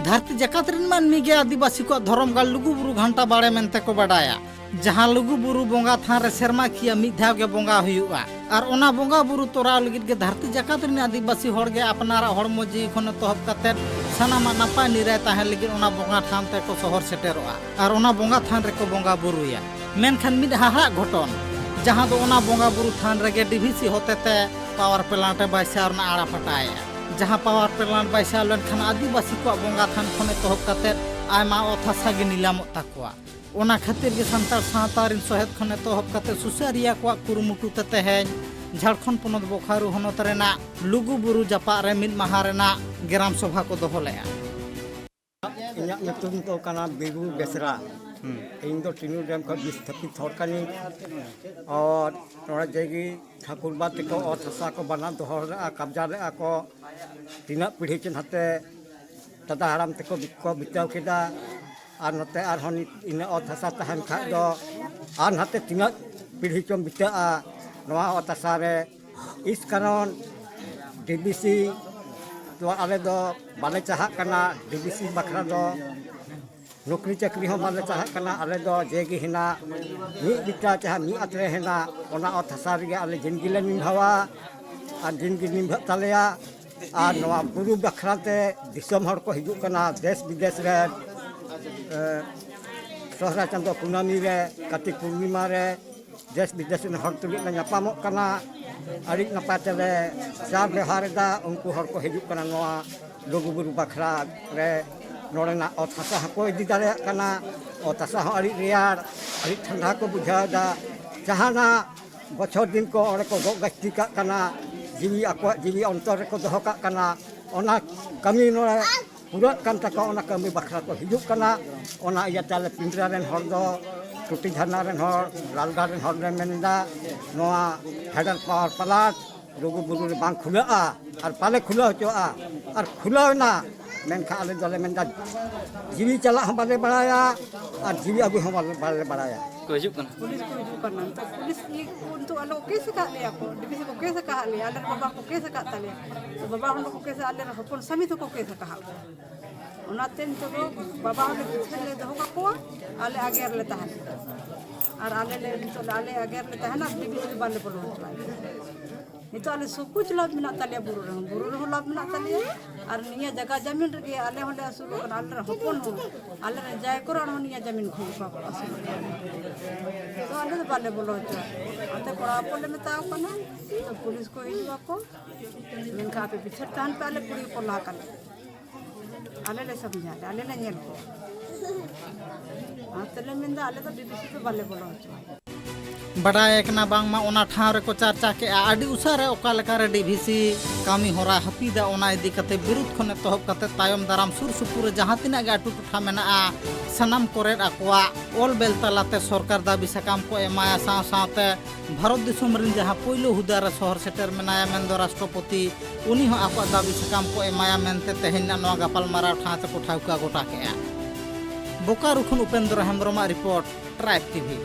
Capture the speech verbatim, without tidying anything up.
ᱫᱷᱟᱹᱨᱛᱤ ᱡᱟᱠᱟᱛ ᱨᱮᱱ ᱢᱟᱹᱱᱢᱤ ᱜᱮ ᱟᱹᱫᱤᱵᱟᱹᱥᱤ ᱠᱚᱣᱟᱜ ᱫᱷᱚᱨᱚᱢ ᱜᱟᱲ ᱞᱩᱜᱩ ᱵᱩᱨᱩ ᱜᱷᱟᱱᱴᱟ ᱵᱟᱲᱮ ᱢᱮᱱᱛᱮ ᱠᱚ ᱵᱟᱰᱟᱭᱟ, ᱡᱟᱦᱟᱸ ᱞᱩᱜᱩ ᱵᱩᱨᱩ ᱵᱚᱸᱜᱟ ᱛᱷᱟᱱ ᱨᱮ ᱥᱮᱨᱢᱟ ᱠᱤᱭᱟᱹ ᱢᱤᱫ ᱫᱷᱟᱣ ᱜᱮ ᱵᱚᱸᱜᱟ ᱦᱩᱭᱩᱜᱼᱟ᱾ ᱟᱨ ᱚᱱᱟ ᱵᱚᱸᱜᱟ ᱵᱩᱨᱩ ᱛᱚᱨᱟᱣ ᱞᱟᱹᱜᱤᱫ ᱜᱮ ᱫᱷᱟᱹᱨᱛᱤ ᱡᱟᱠᱟᱛ ᱨᱮᱱ ᱟᱹᱫᱤᱵᱟᱹᱥᱤ ᱦᱚᱲ ᱜᱮ ᱟᱯᱱᱟᱨᱟᱜ ᱦᱚᱲᱢᱚ ᱡᱤᱣᱤ ᱠᱷᱚᱱ ᱮᱛᱚᱦᱚᱵ ᱠᱟᱛᱮ ᱥᱟᱱᱟᱢᱟᱜ ᱱᱟᱯᱟᱭ ᱱᱤᱨᱟᱭ ᱛᱟᱦᱮᱸ ᱞᱟᱹᱜᱤᱫ ᱚᱱᱟ ᱵᱚᱸᱜᱟ ᱛᱷᱟᱱ ᱛᱮᱠᱚ ᱥᱚᱦᱚᱨ ᱥᱮᱴᱮᱨᱚᱜᱼᱟ ᱟᱨ ᱚᱱᱟ ᱵᱚᱸᱜᱟ ᱛᱷᱟᱱ ᱨᱮᱠᱚ ᱵᱚᱸᱜᱟ ᱵᱩᱨᱩᱭᱟ᱾ ᱢᱮᱱᱠᱷᱟᱱ ᱢᱤᱫ ᱦᱟᱦᱟᱲᱟᱜ ᱜᱷᱚᱴᱚᱱ, ᱡᱟᱦᱟᱸ ᱫᱚ ᱚᱱᱟ ᱵᱚᱸᱜᱟ ᱵᱩᱨᱩ ᱛᱷᱟᱱ ᱨᱮᱜᱮ ᱰᱤ ᱵᱷᱤ ᱥᱤ ᱦᱚᱛᱮᱛᱮ ᱯᱟᱣᱟᱨ ᱯᱞᱟᱱᱴ ᱮ ᱵᱟᱭᱥᱟᱣ ᱨᱮᱱᱟᱜ ᱟᱲᱟ ᱯᱷᱟᱴᱟᱭᱮᱜᱼᱟ, ᱡᱟᱦᱟᱸ ᱯᱟᱣᱟᱨ ᱯᱞᱟᱱᱴ ᱵᱟᱭᱥᱟᱣ ᱞᱮᱱᱠᱷᱟᱱ ᱟᱹᱫᱤᱵᱟᱹᱥᱤ ᱠᱚᱣᱟᱜ ᱵᱚᱸᱜᱟ ᱛᱷᱟᱱ ᱠᱷᱚᱱ ᱮᱛᱚᱦᱚᱵ ᱠᱟᱛᱮ ᱟᱭᱢᱟ ᱚᱛ ᱦᱟᱥᱟ ᱜᱮ ᱱᱤᱞᱟᱢᱚᱜ ᱛᱟᱠᱚᱣᱟ᱾ ᱚᱱᱟ ᱠᱷᱟᱹᱛᱤᱨ ᱜᱮ ᱥᱟᱱᱛᱟᱲ ᱥᱟᱶᱛᱟ ᱨᱤᱱ ᱥᱚᱦᱮᱫ ᱠᱷᱚᱱ ᱮᱛᱚᱦᱚᱵ ᱠᱟᱛᱮ ᱥᱩᱥᱟᱹᱨᱤᱭᱟᱹ ᱠᱚᱣᱟᱜ ᱠᱩᱨᱩᱢᱩᱴᱩ ᱛᱮ ᱛᱮᱦᱮᱧ ᱡᱷᱟᱲᱠᱷᱚᱸᱰ ᱯᱚᱱᱚᱛ ᱵᱳᱠᱟᱨᱳ ᱦᱚᱱᱚᱛ ᱨᱮᱱᱟᱜ ᱞᱩᱜᱩ ᱵᱩᱨᱩ ᱡᱟᱯᱟᱜ ᱨᱮ ᱢᱤᱫ ᱢᱟᱦᱟ ᱨᱮᱱᱟᱜ ᱜᱮᱨᱟᱢ ᱥᱚᱵᱷᱟ ᱠᱚ ᱫᱚᱦᱚ ᱞᱮᱫᱼᱟ᱾ ᱤᱧᱟᱹᱜ ᱧᱩᱛᱩᱢ ᱫᱚ ᱠᱟᱱᱟ ᱵᱤᱨᱩ ᱵᱮᱥᱨᱟ᱾ ᱤᱧ ᱫᱚ ᱴᱤᱱᱩ ᱰᱮᱢ ᱠᱷᱚᱱ ᱵᱤᱥᱛᱷᱟᱯᱤᱛ ᱦᱚᱲ ᱠᱟᱹᱱᱟᱹᱧ᱾ ᱟᱨ ᱱᱚᱰᱮ ᱡᱮᱜᱮ ᱴᱷᱟᱹᱠᱩᱨ ᱵᱟ ᱛᱮᱠᱚ ᱚᱛ ᱦᱟᱥᱟ ᱠᱚ ᱵᱟᱱᱟ ᱫᱚᱦᱚ ᱞᱮᱫᱼᱟ, ᱠᱟᱵᱽᱡᱟ ᱞᱮᱫᱼᱟ ᱠᱚ᱾ ᱛᱤᱱᱟᱹᱜ ᱯᱤᱲᱦᱤ ᱪᱚ ᱱᱟᱛᱮ ᱫᱟᱫᱟ ᱦᱟᱲᱟᱢ ᱛᱮᱠᱚ ᱵᱤ-, ᱠᱚ ᱵᱤᱛᱟᱹᱣ ᱠᱮᱫᱟ᱾ ᱟᱨ ᱱᱚᱛᱮ ᱟᱨᱦᱚᱸ ᱱᱤᱛ ᱤᱱᱟᱹ ᱚᱛ ᱦᱟᱥᱟ ᱛᱟᱦᱮᱱ ᱠᱷᱟᱡ ᱫᱚ ᱟᱨ ᱱᱟᱛᱮ ᱛᱤᱱᱟᱹᱜ ᱯᱤᱲᱦᱤ ᱪᱚᱢ ᱵᱤᱛᱟᱹᱜᱼᱟ ᱱᱚᱣᱟ ᱚᱛ ᱦᱟᱥᱟ ᱨᱮ᱾ ᱤᱥ ᱠᱟᱨᱚᱱ ᱰᱤ ᱵᱷᱤ ᱥᱤ ᱫᱚ ᱟᱞᱮ ᱫᱚ ᱵᱟᱞᱮ ᱪᱟᱦᱟᱜ ᱠᱟᱱᱟ, ᱰᱤ ᱵᱷᱤ ᱥᱤ ᱵᱟᱠᱷᱨᱟ ᱫᱚ ᱱᱚᱠᱨᱤ ᱪᱟᱹᱠᱨᱤ ᱦᱚᱸ ᱵᱟᱞᱮ ᱪᱟᱦᱟᱜ ᱠᱟᱱᱟ᱾ ᱟᱞᱮ ᱫᱚ ᱡᱮ ᱜᱮ ᱦᱮᱱᱟᱜ, ᱢᱤᱫ ᱵᱤᱴᱟ ᱪᱟᱦᱟ ᱢᱤᱫ ᱟᱛᱨᱮ ᱦᱮᱱᱟᱜ, ᱚᱱᱟ ᱚᱛ ᱦᱟᱥᱟ ᱨᱮᱜᱮ ᱟᱞᱮ ᱡᱤᱱᱫᱜᱤ ᱞᱮ ᱱᱤᱵᱷᱟᱣᱟ ᱟᱨ ᱡᱤᱱᱫᱜᱤ ᱱᱤᱵᱷᱟᱹᱜ ᱛᱟᱞᱮᱭᱟ᱾ ᱟᱨ ᱱᱚᱣᱟ ᱵᱩᱨᱩ ᱵᱟᱠᱷᱨᱟ ᱛᱮ ᱫᱤᱥᱚᱢ ᱦᱚᱲ ᱠᱚ ᱦᱤᱡᱩᱜ ᱠᱟᱱᱟ ᱫᱮᱥ ᱵᱤᱫᱮᱥ ᱨᱮ, ᱮ, ᱥᱚᱦᱨᱟᱭ ᱪᱟᱸᱫᱳ ᱠᱩᱱᱟᱹᱢᱤ ᱨᱮ, ᱠᱟᱨᱛᱤᱠ ᱯᱩᱨᱱᱤᱢᱟ ᱨᱮ, ᱫᱮᱥ ᱵᱤᱫᱮᱥ ᱨᱮᱱ ᱦᱚᱲ ᱛᱩᱞᱩᱡ ᱞᱮ ᱧᱟᱯᱟᱢᱚᱜ ᱠᱟᱱᱟ᱾ ᱟᱹᱰᱤ ᱱᱟᱯᱟᱭ ᱛᱮᱞᱮ ᱪᱟᱨ ᱵᱮᱣᱦᱟᱨ ᱮᱫᱟ᱾ ᱩᱱᱠᱩ ᱦᱚᱲ ᱠᱚ ᱦᱤᱡᱩᱜ ᱠᱟᱱᱟ ᱱᱚᱣᱟ ᱞᱩᱜᱩᱵᱩᱨᱩ ᱵᱟᱠᱷᱨᱟ ᱨᱮ᱾ ᱱᱚᱰᱮᱱᱟᱜ ᱚᱛ ᱦᱟᱥᱟ ᱦᱚᱸᱠᱚ ᱤᱫᱤ ᱫᱟᱲᱮᱭᱟᱜ ᱠᱟᱱᱟ᱾ ᱚᱛ ᱦᱟᱥᱟ ᱦᱚᱸ ᱟᱹᱰᱤ ᱨᱮᱭᱟᱲ, ᱟᱹᱰᱤ ᱴᱷᱟᱱᱰᱟ ᱠᱚ ᱵᱩᱡᱷᱟᱹᱣ ᱮᱫᱟ᱾ ᱡᱟᱦᱟᱱᱟᱜ ᱵᱚᱪᱷᱚᱨ ᱫᱤᱱ ᱠᱚ ᱚᱸᱰᱮ ᱠᱚ ᱜᱚᱜ ᱜᱟᱹᱥᱛᱤ ᱠᱟᱜ ᱠᱟᱱᱟ, ᱡᱤᱣᱤ ᱟᱠᱚᱣᱟᱜ ᱡᱤᱣᱤ ᱚᱱᱛᱚᱨ ᱨᱮᱠᱚ ᱫᱚᱦᱚ ᱠᱟᱜ ᱠᱟᱱᱟ᱾ ᱚᱱᱟ ᱠᱟᱹᱢᱤ ᱱᱚᱰᱮ ᱯᱩᱨᱟᱹᱜ ᱠᱟᱱ ᱛᱟᱠᱚᱣᱟ, ᱚᱱᱟ ᱠᱟᱹᱢᱤ ᱵᱟᱠᱷᱨᱟ ᱠᱚ ᱦᱤᱡᱩᱜ ᱠᱟᱱᱟ᱾ ᱚᱱᱟ ᱤᱭᱟᱹᱛᱮ ᱟᱞᱮ ᱯᱤᱸᱰᱨᱟ ᱨᱮᱱ ᱦᱚᱲ ᱫᱚ, ᱴᱩᱴᱤ ᱡᱷᱟᱨᱱᱟ ᱨᱮᱱ ᱦᱚᱲ, ᱞᱟᱞᱜᱟᱲ ᱨᱮᱱ ᱦᱚᱲ ᱞᱮ ᱢᱮᱱᱫᱟ, ᱱᱚᱣᱟ ᱦᱮᱰᱟᱨ ᱯᱟᱣᱟᱨ ᱯᱞᱟᱱᱴ ᱞᱩᱜᱩ ᱵᱩᱨᱩ ᱨᱮ ᱵᱟᱝ ᱠᱷᱩᱞᱟᱹᱜᱼᱟ ᱟᱨ ᱵᱟᱞᱮ ᱠᱷᱩᱞᱟᱹᱣ ᱦᱚᱪᱚᱣᱟᱜᱼᱟ᱾ ᱟᱨ ᱠᱷᱩᱞᱟᱹᱣ ᱮᱱᱟ, ᱢᱮᱱᱠᱷᱟᱱ ᱟᱞᱮ ᱫᱚᱞᱮ ᱢᱮᱱᱫᱟ, ᱡᱤᱣᱤ ᱪᱟᱞᱟᱜ ᱦᱚᱸ ᱵᱟᱞᱮ ᱵᱟᱲᱟᱭᱟ ᱟᱨ ᱡᱤᱣᱤ ᱟᱹᱜᱩ ᱦᱚᱸ ᱵᱟᱞᱮ, ᱵᱟᱞᱮ ᱵᱟᱲᱟᱭᱟ᱾ ᱠᱚ ᱦᱤᱡᱩᱜ ᱠᱟᱱᱟ᱾ ᱯᱩᱞᱤᱥ ᱠᱚ ᱦᱤᱡᱩᱜ ᱠᱟᱱᱟ᱾ ᱱᱤᱛᱚᱜ ᱯᱩᱞᱤᱥ ᱤᱭᱟᱹ ᱠᱚ ᱱᱤᱛᱚᱜ ᱟᱞᱮ ᱠᱮᱥ ᱟᱠᱟᱫ ᱞᱮᱭᱟ ᱠᱚ, ᱰᱤ ᱵᱷᱤ ᱥᱤ ᱠᱚ ᱠᱮᱥ ᱟᱠᱟᱫ ᱞᱮᱭᱟ᱾ ᱵᱟᱵᱟ ᱦᱚᱸ ᱠᱚ ᱠᱮᱥ ᱟᱠᱟᱫ ᱛᱟᱞᱮᱭᱟ᱾ ᱵᱟᱵᱟ ᱦᱚᱸ ᱠᱚ ᱠᱮᱥ ᱟᱞᱮ ᱦᱚᱯᱚᱱ ᱥᱟᱢᱤᱛ ᱦᱚᱸᱠᱚ ᱠᱮᱥ ᱟᱠᱟᱫ ᱠᱚᱣᱟ᱾ ᱚᱱᱟᱛᱮ ᱱᱤᱛᱚᱜ ᱫᱚ ᱵᱟᱵᱟ ᱦᱚᱸᱞᱮ ᱯᱤᱪᱷᱟᱹ ᱞᱮ ᱫᱚᱦᱚ ᱠᱟᱠᱚᱣᱟ, ᱟᱞᱮ ᱟᱜᱮ ᱨᱮᱞᱮ ᱛᱟᱦᱮᱱᱟ᱾ ᱟᱨ ᱟᱞᱮ ᱞᱮ, ᱱᱤᱛᱚᱜ ᱞᱮ, ᱟᱞᱮ ᱟᱜᱮ ᱨᱮᱞᱮ ᱛᱟᱦᱮᱱᱟ, ᱰᱤᱵᱷᱤᱥᱤ ᱫᱚ ᱵᱟᱞᱮ ᱵᱚᱞᱚ ᱦᱚᱪᱚᱣᱟᱭᱟ᱾ ᱱᱤᱛᱚᱜ ᱟᱞᱮ ᱥᱚᱵ ᱠᱩᱪ ᱞᱟᱵᱷ ᱢᱮᱱᱟᱜ ᱛᱟᱞᱮᱭᱟ, ᱵᱩᱨᱩ ᱨᱮᱦᱚᱸ, ᱵᱩᱨᱩ ᱨᱮᱦᱚᱸ ᱞᱟᱵᱷ ᱢᱮᱱᱟᱜ ᱛᱟᱞᱮᱭᱟ, ᱟᱨ ᱱᱤᱭᱟᱹ ᱡᱟᱭᱜᱟ ᱡᱟᱢᱤᱱ ᱨᱮᱜᱮ ᱟᱞᱮ ᱦᱚᱸᱞᱮ ᱟᱹᱥᱩᱞᱚᱜ ᱠᱟᱱᱟ, ᱟᱞᱮ ᱨᱮᱱ ᱦᱚᱯᱚᱱ ᱦᱚᱸ, ᱟᱞᱮ ᱨᱮᱱ ᱡᱟᱭ ᱠᱚᱨᱟᱲ ᱦᱚᱸ ᱱᱤᱭᱟᱹ ᱡᱟᱢᱤᱱ ᱠᱷᱚᱱ ᱜᱮᱠᱚ ᱟᱹᱥᱩᱞᱚᱜ ᱠᱟᱱᱟ᱾ ᱛᱚ ᱟᱞᱮ ᱫᱚ ᱵᱟᱞᱮ ᱵᱚᱞᱚ ᱦᱚᱪᱚᱣᱟᱜ, ᱚᱱᱟᱛᱮ ᱠᱚᱲᱟ ᱦᱚᱯᱚᱱ ᱞᱮ ᱢᱮᱛᱟᱣ ᱠᱟᱱᱟ, ᱛᱚ ᱯᱩᱞᱤᱥ ᱠᱚ ᱦᱤᱡᱩᱜ ᱟᱠᱚ, ᱢᱮᱱᱠᱷᱟᱱ ᱟᱯᱮ ᱯᱤᱪᱷᱟᱹ ᱛᱟᱦᱮᱱ ᱯᱮ, ᱟᱞᱮ ᱠᱩᱲᱤ ᱦᱚᱯᱚᱱ ᱞᱟᱦᱟ ᱠᱟᱞᱮ, ᱟᱞᱮ ᱞᱮ ᱥᱚᱢᱡᱷᱟᱣ ᱞᱮ, ᱟᱞᱮ ᱞᱮ ᱧᱮᱞ ᱠᱚᱣᱟ᱾ ᱚᱱᱟ ᱛᱮᱞᱮ ᱢᱮᱱᱫᱟ, ᱟᱞᱮ ᱫᱚ ᱰᱤᱵᱷᱤᱥᱤ ᱫᱚ ᱵᱟᱞᱮ ᱵᱚᱞᱚ ᱦᱚᱪᱚᱣᱟᱭᱟ᱾ ᱵᱟᱰᱟᱭ ᱠᱟᱱᱟ ᱵᱟᱝᱢᱟ ᱚᱱᱟ ᱴᱷᱟᱶ ᱨᱮᱠᱚ ᱪᱟᱨᱪᱟ ᱠᱮᱜᱼᱟ ᱟᱹᱰᱤ ᱩᱥᱟᱹᱨᱟ ᱚᱠᱟ ᱞᱮᱠᱟᱨᱮ ᱰᱤᱵᱷᱤᱥᱤ ᱠᱟᱹᱢᱤ ᱦᱚᱨᱟ ᱦᱟᱹᱯᱤᱫᱟ, ᱚᱱᱟ ᱤᱫᱤ ᱠᱟᱛᱮ ᱵᱤᱨᱩᱫᱷ ᱠᱷᱚᱱ ᱮᱛᱚᱦᱚᱵ ᱠᱟᱛᱮ ᱛᱟᱭᱚᱢ ᱫᱟᱨᱟᱢ ᱥᱩᱨ ᱥᱩᱯᱩᱨ ᱨᱮ ᱡᱟᱦᱟᱸ ᱛᱤᱱᱟᱹᱜ ᱜᱮ ᱟᱹᱛᱩ ᱴᱚᱴᱷᱟ ᱢᱮᱱᱟᱜᱼᱟ, ᱥᱟᱱᱟᱢ ᱠᱚᱨᱮᱫ ᱟᱠᱚᱣᱟᱜ ᱚᱞ ᱵᱮᱞ ᱛᱟᱞᱟᱛᱮ ᱥᱚᱨᱠᱟᱨ ᱫᱟᱹᱵᱤ ᱥᱟᱠᱟᱢ ᱠᱚ ᱮᱢᱟᱭᱟ᱾ ᱥᱟᱶ ᱥᱟᱶᱛᱮ ᱵᱷᱟᱨᱚᱛ ᱫᱤᱥᱚᱢ ᱨᱮᱱ ᱡᱟᱦᱟᱸ ᱯᱳᱭᱞᱳ ᱦᱩᱫᱟᱹ ᱨᱮ ᱥᱚᱦᱚᱨ ᱥᱮᱴᱮᱨ ᱢᱮᱱᱟᱭᱟ, ᱢᱮᱱᱫᱚ ᱨᱟᱥᱴᱨᱚᱯᱚᱛᱤ, ᱩᱱᱤ ᱦᱚᱸ ᱟᱠᱚᱣᱟᱜ ᱫᱟᱹᱵᱤ ᱥᱟᱠᱟᱢ ᱠᱚ ᱮᱢᱟᱭᱟ ᱢᱮᱱᱛᱮ ᱛᱮᱦᱮᱧ ᱱᱟᱜ ᱱᱚᱣᱟ ᱜᱟᱯᱟᱞᱢᱟᱨᱟᱣ ᱴᱷᱟᱶ ᱛᱮᱠᱚ ᱴᱷᱟᱹᱣᱠᱟᱹ ᱜᱚᱴᱟ ᱠᱮᱜᱼᱟ᱾ ᱵᱳᱠᱟᱨᱳ ᱠᱷᱚᱱ ᱩᱯᱮᱱᱫᱨᱚ ᱦᱮᱢᱵᱨᱚᱢᱟᱜ ᱨᱤᱯᱳᱨᱴ, ᱴᱨᱟᱭᱤᱵᱽ ᱴᱤᱵᱷᱤ᱾